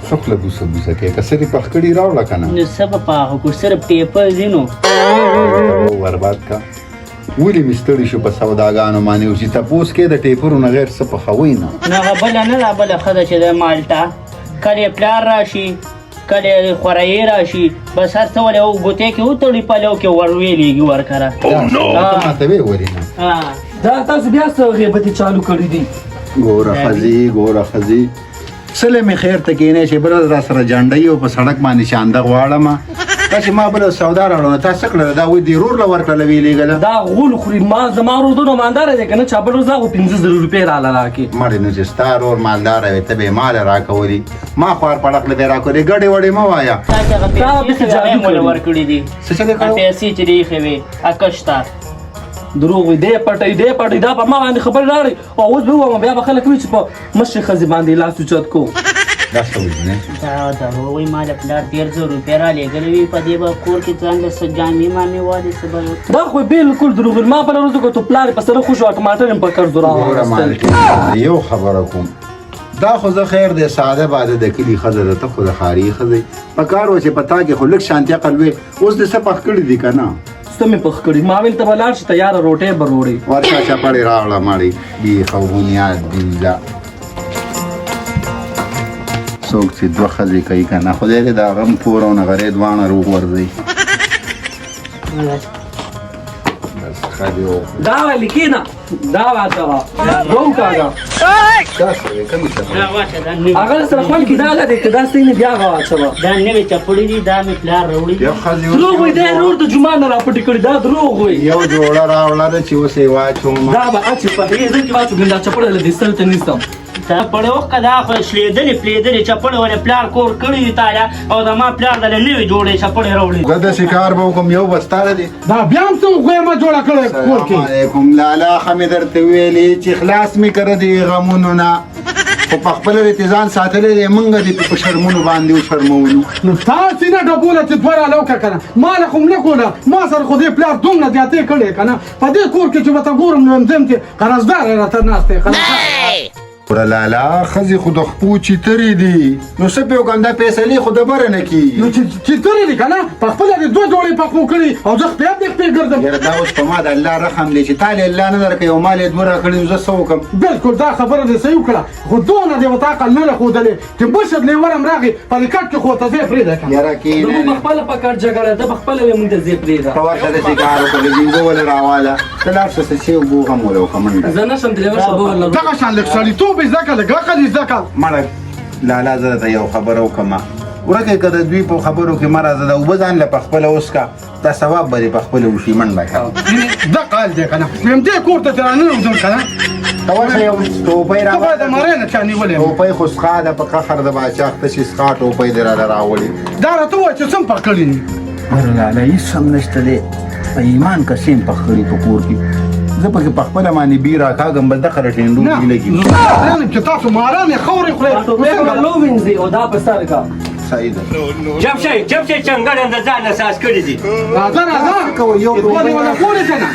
څه خوله بوسه بوسه کوې؟ که څه دې پخ کړي راوړه که نه. نو څه به پاخه کړو، صرف ټیپر دي نو. برباد کا، ولې مې ستړي شو په سوداګانو باندې. اوس چې تپوس کې د ټیپرو نه غیر څه پخوئ نه. نو هغه بله نه ده، بله ښه ده چې د مالټه کله یې پلار راشي، کله یې خورایې راشي، بس هر څه ولې ګوتې کې وتړي، پلو کې ور ویلېږي ورکره. ته ماته ویې ولې نه؟ دا تاسو بیا څه غیبتې چالو کړي دي؟ ګوره ښځې، ګوره ښځې، سله مې خیر ته کینې چې بل را سره جنډۍ او په سړک باندې چانده غواړم. تا چې ما بله سودا راوړه نو تا څه کړله؟ دا وایي دې ورور له ورکړله، ویې لېږله. دا غول خوري. ما زما ورور دونه مالداره دی که نه، چا بل ورځ هغو 5000 روپۍ راله راکړې. مړې نو چې ستا ورور مالداره وي، ته به یې ماله راکولي، ما خوار پړق له به یې راکولې. ګډې وډې مه وایه. تا چې هغه تا پیسې بیخي چې هغه جادو یې موله کړي. ورکړي دي. څه چې دې کړو؟ پیسې چې دې ایښې وې اکش ته. دروغ وي، دی پټوي، دی پټوي. دا په ما باندې خبرې راړي او اوس به ووایم، بیا به خلک وایي چې په مشرې ښځې باندې لاس اوچت کو. دا څه وایي نه؟ دا دروغ وایي. ما له پلار 30,000 روپۍ رالېږلې وي، په دې به کور کې ځان له څه جامې مامې والي څه به. دا خو بالکل دروغ وي. ما بله ورځ وکتو پلار یې په سره خوشو ټماټر یې په قرض ګوره راواخیستل. مالټې، یو خبره کوم، دا خو زه خیر دی ساده باده د کلي ښځه ده، ته خو د ښاري ښځه یې. په کار وه چې په تا کې خو لږ شانتي عقل وې. اوس دې څه پخ کړي دي که نه؟ څه مې پخ کړي؟ ما ویل ته به لاړ شې تیاره روټۍ به روړې. ورشه چپړې راوړه مړې، بېخ او بنیاد بیله. څوک چې دوه ښځې کوي که نه، خدای دې د هغه هم کور او نغرې دواړه روغورځوي. بس ښه دی وخوره. دا ولې کښېنه، دا واچوه، وکاږه. دا څه دی؟ کومې چپړې؟ دا واچه، دا نوې. هغه سره خپل کې دا لري که دا ستې بیا هغه واچوه. دا نوې چپړې دي، دا مې پلار راوړي دي. یو ښځې دروغ وایي، دی ورور د جومات نه راپټې کړي، دا دروغ وایي. یو جوړه راوړه ده چې اوس یې واچوم. دا به اچي په دې ځای کې واچو، ګنده چپړه له دې سر ته نیسم. دا چپړې وکړه، دا خو شلېدلې پلېدلې چپړې ولې پلار کور کړي دي تاله، او زما پلار دله نوې جوړې چپړې راوړي. زه داسې کار به وکړم، یو به ستا دی. دا بیا هم څه غویمه جوړه کړې کور کې؟ سلام علیکم لالا، ښه مې درته ویلې چې خلاص مې کړه دې غمونو نه، خو په خپله دې ځان ساتلی دی، موږ دې په شرمونو باندې وشرمولو. نو تاسې نه ډبوله چې دوه راله وکړه که نه، ما له خو هم نه کوله، ما سره خو دې پلار دومره زیاتې کړې که نه، په دې کور کې چې ورته ګورم نو ځم چې قرضدار یې راته ناست دی، قرضدار. ګوره لالا، ښځې خو د خپو چیترې دي، نو څه پرې وکړم؟ دا فیصلې خو د بره نه کېږي. نو چې چیترې دي که نه، په خپله دې دوه جوړې پخو کړي او زه خپې هم دې خپې ګرځم. یاره دا اوس په ما د الله رحم دی چې تا له الله نه درکوي او ما له یې دوه راکړي، نو زه څه وکړم؟ بالکل دا خبره دې صحیح وکړه، خو دونه دې ورته عقل نه ده ښودلی چې مشر لیور هم راغی په دې کټ کې خو ورته ځای پرېږده که نه. یاره کښېنه. زموږ په خپله په کټ جګړه ده، په خپله یې موږ ته ځای پرېږده. ته ورشه داسې کار وکړه، لږ اوبه ولې راواله، ته لاړ شه څه چې اوبه هم ولې وکړه منډه. زه نه شم تللی، ورشه اوبه ورله. دغه شان لږ سړیتوب یې زده کړه، لږ عقل یې زده کړه. مړه لالا، زه درته یو خبره وکړم، ورکه که د دوی په خبرو کې مه راځه، دا اوبه ځان له په خپله وڅښه، دا ثواب به دې په خپله وشي. منډه کړه. دغه حال دی که نه، وایم دې کور ته چې راننوځم که نه، ته ورشه یو ټوپۍ ته باید د راواله. مرۍ نه چا نیولې یم. ټوپۍ خو څښا ده، په قهر د باچا اخته شي څښا، ټوپۍ دې راله راوړې. دا راته ووایه چې څه مې پخ کړي دي؟ ګوره لالا، هېڅ هم نشته دی، په ایمان که څه مې پخ کړي په کور کې، زه پکې په خپله باندې بی راکاږم، بس دغه د ټینډو نه بی لګي. زه چې تاسو ماران یې خاورې خورئ. ټوپۍ به ورله ووینځي او دا په سر کا. صحیح ده. جب شئ، جب شئ، چنګړې د ځان نه ساز کړي دي. راځه راځه، کوه، یو دوه دې ونه پورې که نه،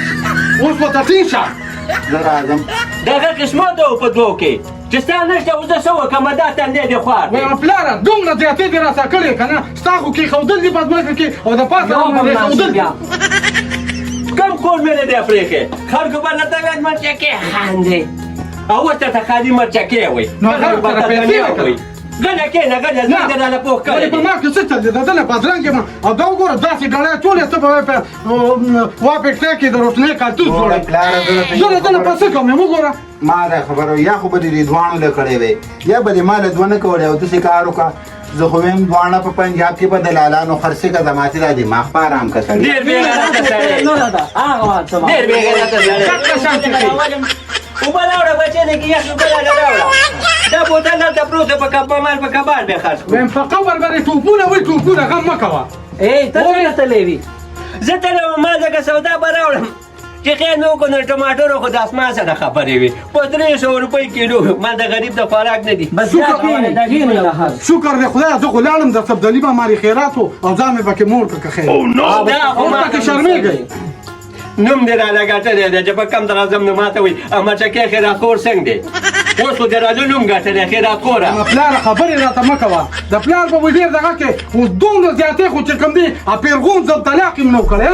اوس ورته ټینګ شه. زه راځم. دغه قسمت دی په دوو کې چې ستا نشته، اوس زه څه وکړم؟ دا تندی دې خوار دی. وایم پلاره، دومره زیاتې دې راسره کړې که نه، ستا خو کېښودل دي په ځمکه کې او د پاسه یو رانه به پرېښودل دي. بیا. کوم کور مې نه دی پرېښی، خلکو به راته ویل مرچکې خاندې، او اوس درته خالي مرچکې وایي. نو هغه خلک به سره درته پیسې دنیا وکړه. وایي. غلی کښېنه، غلی، ځان دې راله پوه کړی ولې په دی. ما کې څه چل دی؟ د ده نه بدرنګ یم او دا وګوره داسې ګړی ټولې ته به وایې په واپېښتۍ کې د روشنۍ کالتوس ګوره جوړوي. پلاره، زه درته زه یو له ده نه خبره په څه کوم یم؟ وګوره ما دا خبره یا خو به دې دې دواړو له کړې وی، یا به دې ما له دوه نه کولې، او داسې کار وکړه. زه خو وایم دواړه په پنجاب کې به دلالانو خرڅې کړه، زما چې دا دماغ په ارام که سړی. ډېر بېغیرته سړی. نه نه ده، هغه واچوه. ډېر بېغیرته سړی. دغه شان چې کوي. اوبه راوړه بچی، لږ یخ اوبه راله راوړه. دا بوتل دلته پروت دی، په مال په کباړ به خرڅ کړو. وایم په قبر باندې ټوپونه وي، ټوپونه، غم مه کوه. ای ته څنګه تللی وي؟ زه تللی وم، ما ځکه سودا به راوړم چې خیر مې وکړو، نو ټماټرو خو د اسمان سره خبرې وي، په 300 روپۍ کیلو، مال د غریب د خوراک نه دي. بس بیا کښېنئ، کښېنئ نه هر. شکر دی خدای، زه خو لاړم د سبدلي به مالي خیرات و او ځان مې پکې موړ کړ که خیر. دا خو اوس ما پکې شرمېږئ. نوم دې راله ګټلی دی چې په کم ته راځم نو ما ته وایي مرچکې خیرات خور څنګه دی؟ اوس خو د رالو نوم ګټلی خیرات خوره. پلار خبرې راته مه کوه، د پلار به ډېر دغه کې اوس دومره زیاتې خو چې کوم دی پیرغون ځل طلاق یې نه وکړی.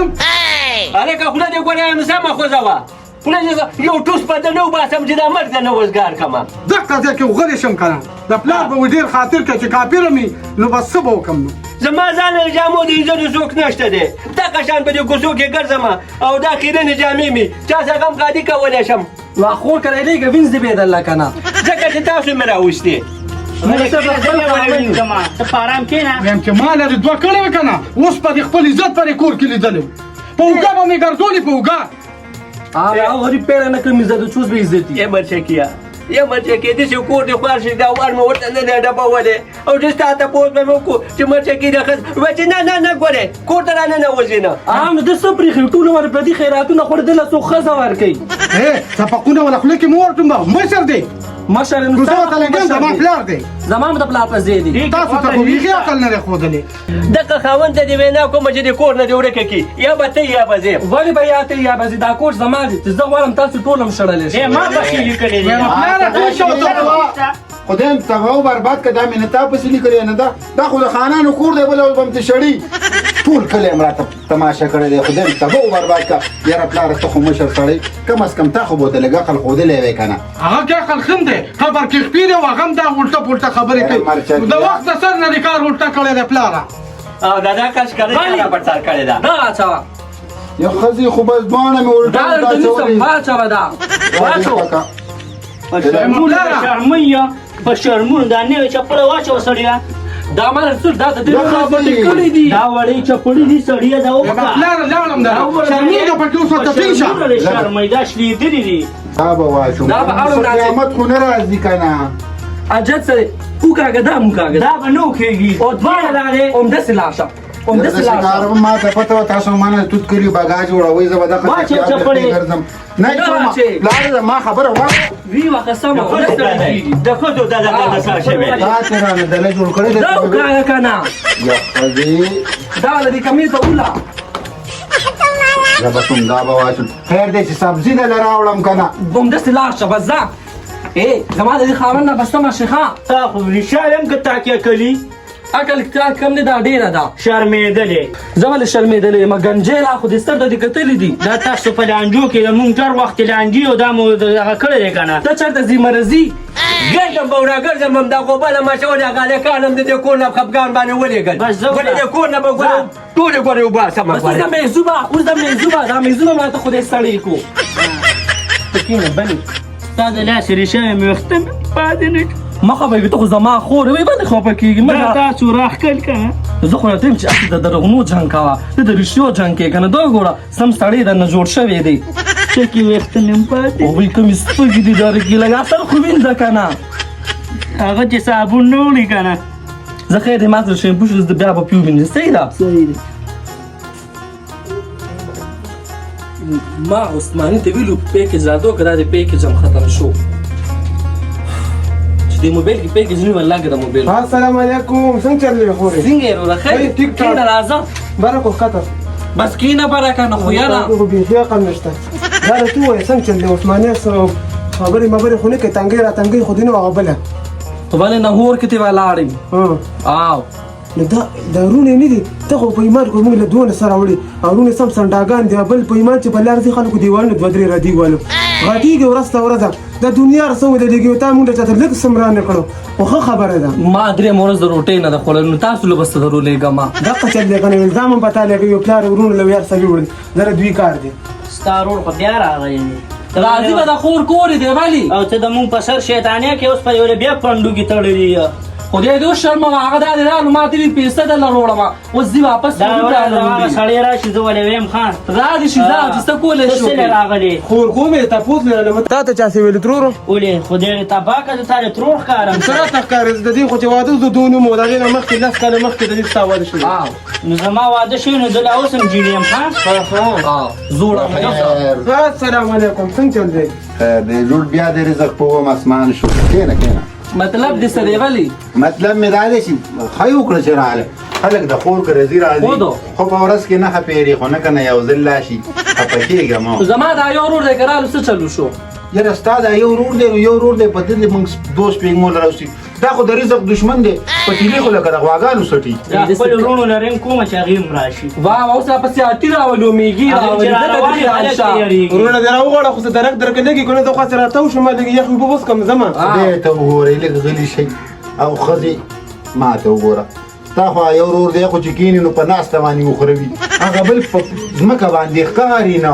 هلکه خوله دې ګوره یم سمه ښځه وه، خوله دې یو ټوس په ده نه وباسم چې دا مرګ ته نه وزګار کړم. دقه ځای کې غلی شم که نه، د پلار به ډېر خاطر که چې کافر مې نو بس څه به وکړم. نو زما ځان له جامو د عزت څوک نشته دی، دغه شان په دې کوڅو کې ګرځم او دا خیرنې جامې مې چا سره غم ښادي کولی شم. وا خور کره لېږه وینځ دې بېدله که نه، ځکه چې تاسو مې راوستي. ته په آرام کښېنه. وایم چې ما له دې دوه کړې وې که نه، اوس په دې خپل عزت پرې کور کې لیدلی، په اوږه به مې ګرځولې په اوږه. هغه غریب پیره نه کړم عزت چوس به عزت یې مرچکیه یې مرچکې داسې کور دې خوار شي دا ور مې ورته نه دی ډبولی او چې ستا تپوس به مې وکړو چې مرچکې د ښځ وایي چې نه نه نه ګورې کور ته راننوځي نه. نو ده څه پرېښي ټول عمر پردي خیراتونه خوړي، ده له څوک ښځه ورکوي. څپقونه وله خوله کې مه ورټومبه، مشر دی. مشر نو زه ورته لګم، زما پلار دی. زما هم د پلار په ځای دی. تاسو ته خو بیخي عقل نه دی ښودلی. دغه خاوند ته دې وینا کومه چې د کور نه دې ورکه کړي، یا به ته یا به زه. ولې به یا ته یا به زه؟ دا کور زما دی چې زه غواړم تاسو ټول هم شړلی شئ. ما پسې لیکلی دی. خدای هم تباه و برباد کړه، دا مې نه تا پسې لیکلی نه دا خو د خانانو کور دی، بله به هم ترې شړي. ټول کلی هم راته تماشه کړی دی، خدای هم تباه و برباد کړه. یاره پلاره ته خو مشر سړی، کم از کم تا خو به ورته لږ عقل ښودلی وی که نه. هغه کې عقل ښه دی، قبر کې خپې دی او هغه هم دا الټه پلټه خبرې کوي. د وخت د سر نه دې کار الټه کړی دی پلاره. او دا دا کش کړی بله. پر سر کړی ده. دا اچوه. یو ښځې خو بس دواړه مې الټه دا الټه درته نیسم، اچولې. واچوه دا. واچوه. په شرمونو شرموي، په شرمونو دا نوې چپله واچوه سړیه. دا ما رسول دا د دې دا خبرې ښځې. کړې دي. دا وړې چپړې دي سړیه، دا وکړه. پلاره لاړم دا شرمېږه پکې اوس ورته ټینګ شه. شرمونه شرموي، دا شلېدلي دي. دا به واچوم. دا به اړم راځي. قیامت خو نه راځي که نه. اجت سره وکاږه، دا هم وکاږه. دا به نه وکېږي. او دواړه راغلې. همداسې لاړ شه، همداسې لاړ شه. ما ته پته وه تاسو ما نه توت کلي بګا جوړوئ، زه به دغه واچوه چپړې. ګرځم. نه نه کومه. واچوې. پلاره ما خبره واوره. وی واخه سمه، همداسې کېږي. د ښځو دله دله سر شوی دی. تا ته رانه دله جوړ کړی دی. دا وکاږه که نه. یا ښځې. دا له دې کمیسه وله. زه به کوم دا به واچوم. خیر دی چې سبزي دله راوړم که نه. همداسې لاړ شه بس ځه. زما د دې خاوند نه به سمه شي ښه. تا خو رښتیا هم که تاکیه کلي. عقل تا کم دی، دا ډېره ده. شرمېدلې. زه ولې شرمېدلې یم؟ ګنجې لا خو دې سترګې دې کتلې دي. دا تاسو په لانجو کې زموږ ډېر وخت لانجې او دا مو دغه کړی دی که نه. ته چېرته ځې مرضي؟ ګرځم به راګرځم هم دا غوبله مچولې، هغه هلکان هم د دې کور نه په خفګان باندې ولېږل. بس زه ولې دې کور نه به ګورم ټولې ګورې وباسم. بس اوس دا میزو به، اوس دا میزو به، دا میزو به ماته خدای سړی کړو. ته کښېنه بلې. ستا د لاس ریښه مې ویښته مې پاتې نه کړه. مه خفه کېږه، ته خو زما خور وې، باندې خفه کېږي. مه دا تاسو راښکل که نه؟ زه خو راته وایم چې هسې د درغونو جنګ کوه، ته د ریښو جنګ کوې که نه. دا وګوره سم سړی درنه جوړ شوی دی. ټکي ویښته مې هم پاتې. هغوی کومې سپږې دي درکې، لږ اصل خو وینځه که نه. هغه چې صابون نه وړي که نه. زه خیر دی، ما سره شیمپو شو، زه بیا به پرې ووینځم. صحیح ده؟ صحیح ده. ما عثماني ته ویلو پیکج راتو که دا د پیکج هم ختم شو. چې د موبایل کې پیکج نه وي، والله که د موبایل. السلام علیکم، څنګه چل دی خورې؟ څنګه یې وروره؟ خیر ښه، ټیک ټاک. کښېنه راځه. بره خو ښکته. بس کښېنه بره که نه خو یاره. خو بیخي عقل نشته. دا راته ووایه څنګه چل دی عثماني؟ څه خبرې مبرې خو نه کوې، تنګۍ را تنګۍ خو دې نه وه هغه بله. خو بله نه هور کې ترې ولاړ یم. آو. نو دا وروڼه یې نه دي، ته خو په ایمان خو موږ له دوه نه سره راوړي او وروڼه سم سنډاګان دي. بل په ایمان چې په لار ځي خلکو دیوالونه دوه درې را دیوالو غټېږي ورځ ته ورځ. دا دنیا هر څه ولېږي او تا موږ له چاته لږ څه را نه کړو، خو ښه خبره ده. ما درېیم ورځ د روټۍ نه ده خوړلې، نو تاسو له به څه درولېږم؟ دقه چل دی که نه، الزام هم په تا لګوي او پلار وروڼو له یار څه وړي، دا د دوی کار دی. ستا ورور خو بیا راغلی دی. راځي به د خور کور یې دی ولې؟ او ته د موږ په سر شیطانې کې اوس په یو بیا پنډو کې تړلي یې. خدای دې وشرموه، هغه دا دی رالو ما ته وي پیسې درله راوړم، اوس ځي واپس دا ورته وړه راوړي. هغه سړی راشي زه ولې ویم خان. را دې شي ځه چې څه کولی ته شو. څه له راغلې؟ خور کوم یې تپوس لرلم. تا ته چا څه ویلي ترورو؟ ولې خدای دې تباه کړه، زه تا د ترور ښکارم. څه راته ښکارې؟ د دې خو چې واده د دوه نوم و، د هغې نه مخکې 10 کاله مخکې د دې ستا واده شوی. نو زما واده شوی نو زه لا اوس هم جینۍ یم ښه؟ زوړه. السلام علیکم، څنګه چل دی؟ خیر دی جوړ، بیا د رزق په اووم اسمان شو. کښېنه کښېنه. مطلب دې څه دی ولې؟ مطلب مې دا دی چې ښه یې وکړه چې راغلی. خلک د خور که راځي راځي، خو په ورځ کې نه خپېري، خو نه که نه یو ځل لا شي خفه کېږم. زما دا یو ورور دی که رالو څه چلو شو؟ یاره ستا دا یو ورور دی، نو یو ورور دی، په دې موږ دوه سپېږمو له راوستي. دا خو د رزق دښمن دی، په تیلې خو لکه د غواګانو څټي. دا خپل وروڼو له رنګ کومه چې هغې هم راشي. واه واه، اوس راپسې اتي راولو، میږي هغې چې راولي، را زه روان د یې، خیال خلک شه. ترې یریږي. وروڼه دې راوغواړه، خو څه درک درکه لګي که نه زه خو هسې راتاو شم، لږ یخ اوبه وڅښم ځمه. خدای ته وګورئ، لږ غلي شئ. او ښځې ما ته وګوره، تا خو یو ورور دی خو چې کښېني نو په ناسته باندې وخوروي، هغه بل په ځمکه باندې ښکاري نه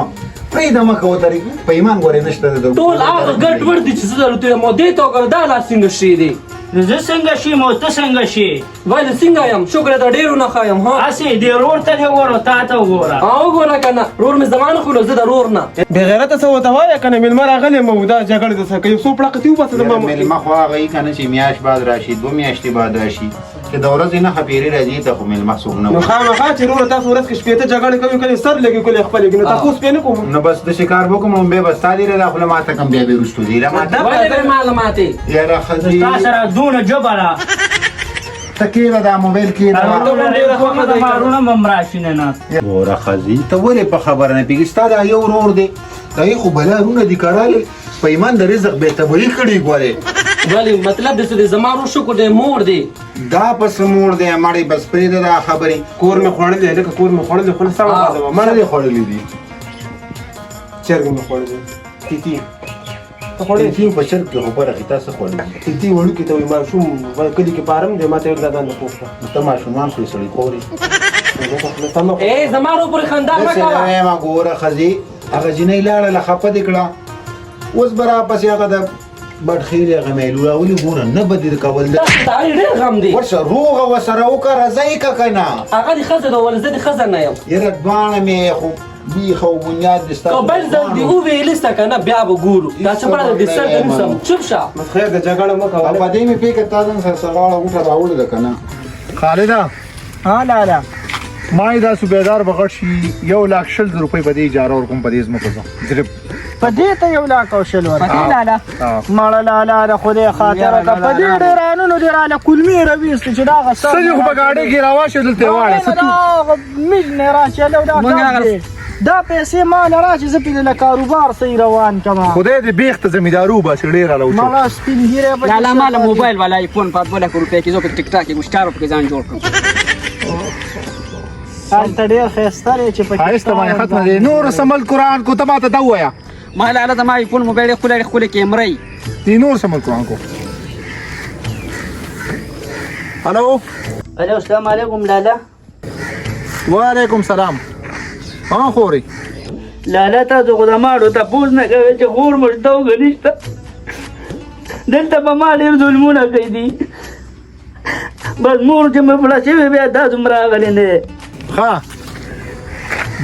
پرېږده، مه کوه ترې په ایمان ګورې نشته د ټول هغه ګډ وډ دي چې زه درته یم، او دې ته وګوره دا لا څنګه شی دی. نو زه څنګه شم او ته څنګه شې؟ ولې څنګه یم؟ شکر دی ډېرو نه ښه یم. ها هسې دې ورور ته دې وګوره، تا ته وګوره. ها وګوره که نه، ورور مې زما نه خو زه د ورور نه. بې غیرته څه ورته وایه که نه، مېلمه راغلی یم او دا جګړې د څه کوي؟ څو پړقې ترې وباسه زما مخکې. مېلمه خو هغه یي که نه چې میاشت بعد راشي، دوه میاشتې بعد راشي، چې د ورځې نه خپېرې راځي ته خو مېلمه څوک نه نو خامخا چې وروره تاسو ورځ کې 60 جګړې کوي، کله سر لګي کله خپلې نو تاسو پې نه کوم. نو بس داسې کار وکړم، بیا به ستا دیره دا خوله ماته کړم، بیا به وروستو دیره ماته. ولې به ما له ماتې؟ یاره ښځې ستا سره دونه ژبه ده. ته کښېنه، دا موبایل کښېنه. وروڼه به هم راشي نه. ګوره ښځې، ته ولې په خبره نه پوهېږې؟ ستا دا یو ورور دی، هغې خو بلا وروڼه دي کرالی، په ایمان د رزق بې تبعي کړي ګورې. ولې مطلب دې څه دی؟ زما ورور شکر دی مور دی. دا په څه مور دی مړی؟ بس پرېږده دا خبرې. کور مې خوړلی لکه کور مې خوړلی، خوله سمه غواړم. مړه دې خوړلي دي؟ چرګ مې خوړلی، تیتي ته خوړلی؟ تیتي په چرګ کې خو فرق دی، تا څه خوړلي دي؟ تیتي وړوکي ته وایي، ماشوم کلي کې فارم دی، ما ته یو ځان نه پوه کړه. ته ماشومان خورې، سړي خورې. ای زما ورور پورې خندا مه داسې نه کوه. وایم. ګوره ښځې، هغه جینۍ لاړه له خفه دې کړه، اوس به راپسې هغه د بډخېلې هغه میلو راولي. ګوره نه به دې کول. تاسو ته هغې ډېر غم دی. ورشه روغه ورسره وکړه، رضا یې که که نه. هغه دې ښځه ده، ولې زه دې ښځه نه یم. یاره دواړه مې خو بیخ او بنیاد دې ستا. که بل ځل دې وویلې څه که نه بیا به ګورو. دا چپړه دې سر ته نیسم، چوپ شه. بس خیر د جګړه مه کوه. او په دې مې فکر تا ځان سره غاړه غوټه راوړې ده که نه؟ خالده. ها لالا. ما یې دا صوبېدار به غټ شي، 1,20,000 روپۍ په دې اجاره ورکوم، په دې ځمکه زه درپ په دې ته 1,20,000 ورکوې لالا؟ مړه لالا د خدای خاطر که په دې ډېرانونو دې راله کولمې راویستې چې دا غسه څه دې خو په ګاډۍ کې راواچوې، دلته یې واړه څه دا میل نه راچلو، دا کار دی. دا پیسې ما له راچې زه پرې له کاروبار صحیح روان کړم. خدای دې بیخ ته زمیندارو وباسي، ډېر راله وچو. مړه سپین ږیری به لالا ما له موبایل والا آیفون په 2 لکه روپۍ کې زه په ټیک ټاک کې ګوشتارو پکې ځان جوړ کړم. هلته ډېر ښایسته دی چې پکې ښایسته باندې ختمه دی. نور سمل قرآن کو، ته ماته دا ووایه. ما لالا زما آیفون موبایل ښکلی ښکلی کیمره یې. دی نور سمل قرآن کو. هلو. الو السلام علیکم لالا. وعلیکم سلام. ها خورې. لالا تاسو خو د ماړو تپوس نه کوئ چې خور مو شته او که نشته. دلته په ما ډېر ظلمونه کوي دي، بس مور چې مې مړه شوې بیا تاسو هم راغلي نه دی. ښه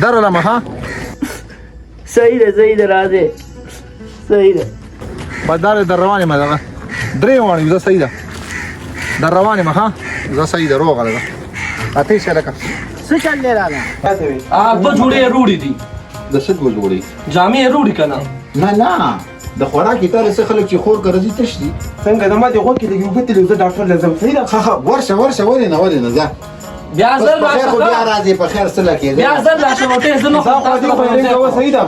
درلمه. ها صحیح ده، صحیح ده، راځئ، صحیح ده. بس دا در روان یم، دغه درې واړه زه صحیح ده در روان یم. ها زه صحیح ده، روغه ده اته شه لکه څه چل دی لالا؟ دوه جوړې یې روړي دي. د څه دوه جوړې؟ جامې یې روړي که نه؟ نه نه، د خوراک یې تاسو څه خلک چې خور که راځي تش دي. څنګه زما دې غوږ کې لږې اوبه تللې، زه ډاکټر له ځم. صحیح ده؟ ښه ښه، ورشه ورشه، ولې نه ولې نه ځه. بیا زر په خیر خو بیا راشه، راځې، په خیر څه لکې. بیا زر راشه روټۍ زه نه دا خورم. خو دې خو یې کوه. صحیح ده.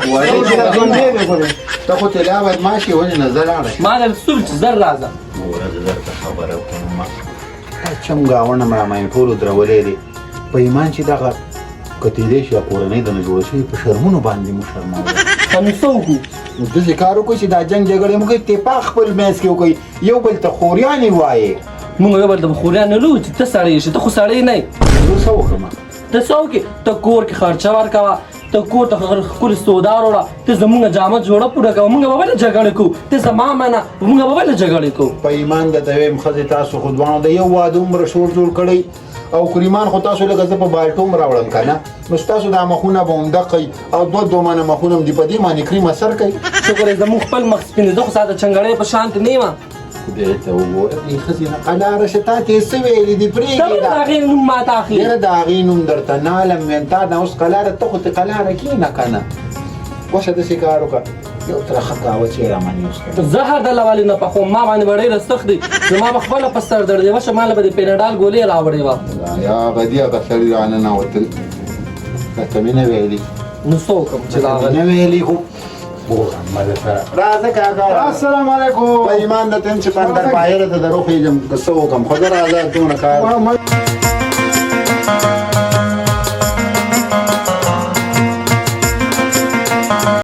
ژوندی دی ګورې. ته خو تې لا بدمعاش یې، ولې نه زه لاړه شم. ما درته څه وویل چې زر راځه. ګوره زه درته خبره کوم، دا چم ګاونډ هم راماین ټولو درولې دی په ایمان چې دغه که تېری شي کورنۍ د نه جوړه شوې په شرمونو باندې مو شرموله. نو څه وکړو؟ نو داسې کار وکړو چې دا جنګ جګړې مو کوي، اتفاق خپل منځ کې وکړئ، یو بل ته خوریانې وایې. مونږ یو بل ته خوریان نه لو چې ته سړی شې، ته خو سړی نه یې. زه څه وکړم؟ ته څه وکړې؟ ته کور کې خرچه ورکوه، ته کور ته ښکلې سودا راوړه، ته زمونږ جامه جوړه پوره کوه، مونږ به ولې جګړې کوو؟ ته زما منه، مونږ به ولې جګړې کوو؟ په ایمان درته وایم ښځې، تاسو خو دواړو د یو واده عمره شور جوړ کړی او کریمان خو تاسو لکه زه په بالټو هم راوړم که نه، نو ستاسو دا مخونه به هم دقه وي او دوه دوه منه مخونه هم دي په دې باندې کریم اثر کوي. شکر دی زموږ خپل مخ سپین دی، زه خو ساده چنګړی په شان نه یم. خدای ته وګوره دې ښځې نه قلاره شه، تا ته یې څه ویلي دي؟ پرېږدې ته ولې د هغې نوم ماته اخلې؟ یاره د هغې نوم درته نه الم ویم، تا نه اوس قلاره، ته خو ترې قلاره کښېنه که نه. وشه داسې کار وکړه، یو ترخه قهوه چې رامنې وڅښه. زهر د لوالي نه پخوم، ما باندې به ډېره سخت دی، زما به خپله په سر درد دی. وشه ما له به د پیناډال ګولۍ راوړې وه. یا هغه دي هغه سړي راننوتل، درته مې نه ویلي. نو څه وکړم چې درته مې راغلی؟ نه ویلي خو ګورم مزه سره راځه کاکا. السلام علیکم. په ایمان د تم چې پندر باهر ته درو خېجم، که څه وکم، خو زه راځه، دونه کار.